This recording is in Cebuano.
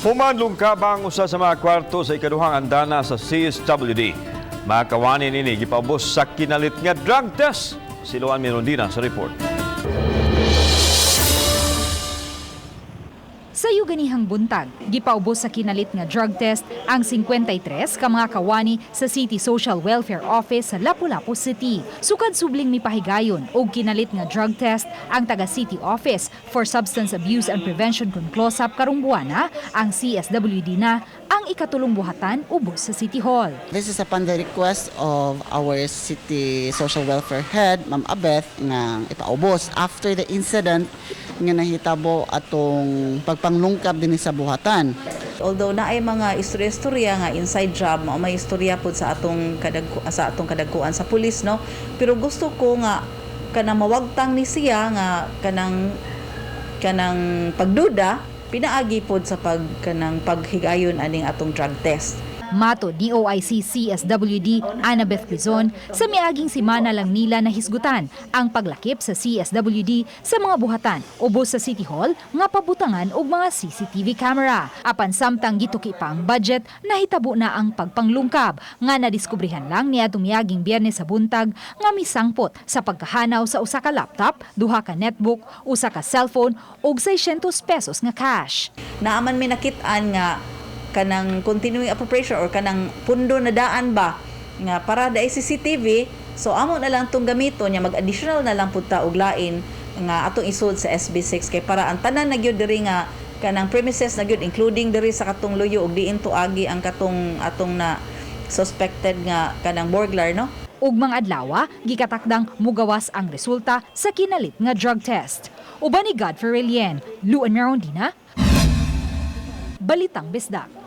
Human lungkaba ang usa sa mga kwarto sa ikaduhang andana sa CSWD. Mga kawani nini gipaubos sa kinalit nga drug test. Si Luan Mirondina sa report. Sa yuganihang buntag, gipaubos sa kinalit nga drug test ang 53 ka mga kawani sa City Social Welfare Office sa Lapu-Lapu City. Sukad subling mipahigayon og kinalit nga drug test ang taga City Office for Substance Abuse and Prevention kun CLOSAP karong buwana, ang CSWD na ang ikatulong buhatan ubos sa City Hall. This is upon the request of our city social welfare head, Ma'am Abeth, nga ipaubos after the incident nga nahitabo atong pagpanglungkab dinhi sa buhatan. Although naay mga istorya-istorya nga inside job, mao may istorya pud sa atong kadagkuan sa pulis, no. Pero gusto ko nga kanang mawagtang ni siya nga kanang kanang pagduda pinaagi pod sa pag kanang paghigayon aning atong drug test. Matod ni OIC CSWD Annabeth Quizon, sa miaging simana lang nila nahisgutan ang paglakip sa CSWD sa mga buhatan ubos sa City Hall nga pabutangan og mga CCTV camera. Apan samtang gituki pa ang budget, nahitabo na ang pagpanglungkab nga nadiskubrihan lang niya miaging Biyernes sa buntag nga misangpot sa pagkahanaw sa usa ka laptop, duha ka netbook, usa ka cellphone ug 600 pesos nga cash. Naaman may nakit-an nga kanang continuing appropriation or kanang pundo na daan ba nga para da CCTV, so amo na lang tong gamiton niya, mag-additional na lang pud ta og lain nga atong isud sa SB6 kay para ang tanan na gyud diri nga kanang premises na gyud, including diri sa katong luyo ug diin tuagi ang katong atong na suspected nga kanang burglar, no. Ug mga adlawa, gikatakdang mugawas ang resulta sa kinalit nga drug test. Uban ni Godfrey Relien, Luan Merondina, Balitang Bisdak.